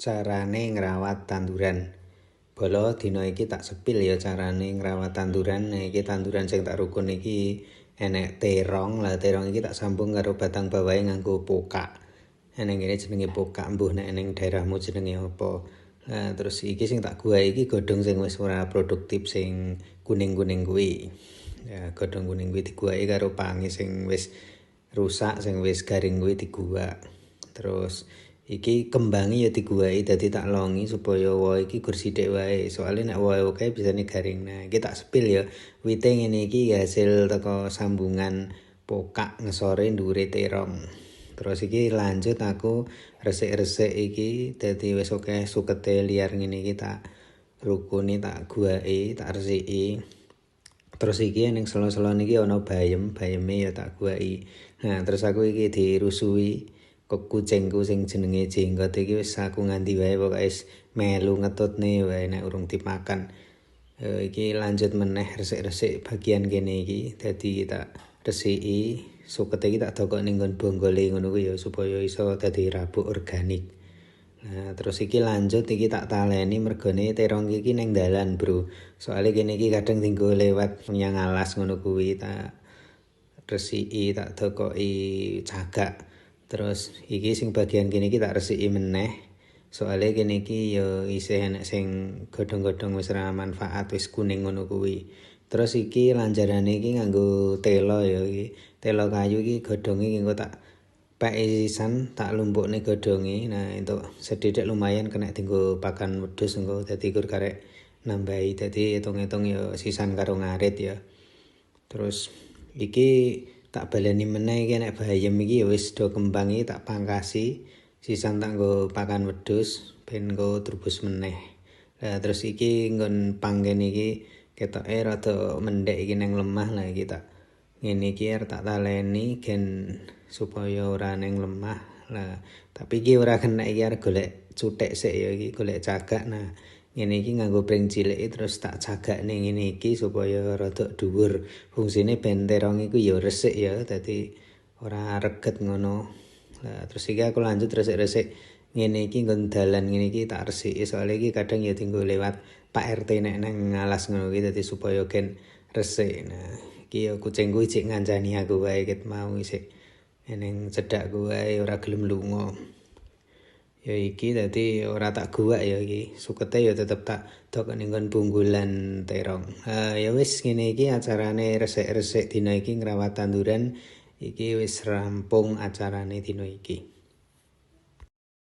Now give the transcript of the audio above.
Carane ngrawat tanduran. Bala dina iki tak sepil ya carane ngrawat tanduran. Nah, iki tanduran sing tak rukun iki enek terong. Lah terong iki tak sambung karo batang bawahe nganggo pokak. Eneng kene jenenge pokak, mbuh nek ning daerahmu jenenge apa. Lah terus iki sing tak guwake iki godhong sing wis ora produktif sing kuning-kuning kuwi. Ya godhong kuning kuwi diguwake karo pange sing wis rusak, sing wis garing kuwi diguwak. Terus iki kembange ya diguwaki dadi tak longi supaya wohe iki gur sithik wae. Soale nek wohe akeh bisane garing. Nah, iki tak sepil ya. Wite ngene iki hasil teko sambungan pokak ngesore dhuwure terong. Terus iki lanjut aku resik-resik iki dadi wis akeh sukete liar ngene iki tak rukuni, tak guwaki, tak resiki. Terus iki ning sela-sela niki ana bayem, bayeme ya tak guwaki. Nah, terus aku iki dirusui kucingku sing jenenge Jenggot iki wis aku nganti wae pokoke wis melu ngetutne wae nek urung dipakan. Iki lanjut meneh resik-resik bagian kene iki. Dadi tak resiki, sukete iki tak dokok ning nggon bonggole ngono kuwi ya supaya iso dadi rabuk organik. Nah, terus iki lanjut iki tak taleni mergone terong iki ning dalan, Bro. Soale kene iki kadang dienggo lewat menyang alas ngono kuwi tak resiki, tak dokoki cagak. Terus iki sing bagian kene iki tak resiki meneh. Soale kene iki ya isih enek sing godhong-godhong wis ora manfaat, wis kuning ngono kuwi. Terus iki lanjarane iki nganggo tela ya iki. Tela kayu iki godhonge engko tak peki sisan, tak lumpukne godhonge. Nah, entuk sethithik lumayan kena dienggo pakan wedhus engko dadi gur karek nambahi. Dadi hitung-hitung ya sisan karo ngarit ya. Terus iki tak baleni meneh iki nek bayem iki ya wis do kembang iki tak pangkasi sisan tak nggo pakan wedhus ben engko trubus meneh. Lah terus iki nggon pang kene iki ketoke rada mendhek iki ning lemah. Lah iki tak ngene iki arep tak taleni gen supaya ora ning lemah. Lah tapi iki ora kena, iki arep golek cuthek sik ya, iki golek cagak. Nah, ngene iki nganggo pring cilik terus tak cagakne ngene iki supaya rada dhuwur. Fungsine ben terong iku ya resik ya, dadi ora reget ngono. Lah terus iki aku lanjut resik-resik ngene iki nggon dalan ngene iki tak resiki soalnya iki kadang ya dienggo lewat Pak RT nek nang ngalas ngono kuwi dadi supaya gen resik. Nah, iki ya kucingku isih ngancani aku wae ket mau isih ning cedhakku wae ora gelem lunga. Ya iki dadi ora tak guwak ya iki. Sukete ya tetep tak dok ning nggon bunggulan terong. Ya wis ngene iki acarane resik-resik dina iki ngrawat tanduran. Iki wis rampung acarane dina iki.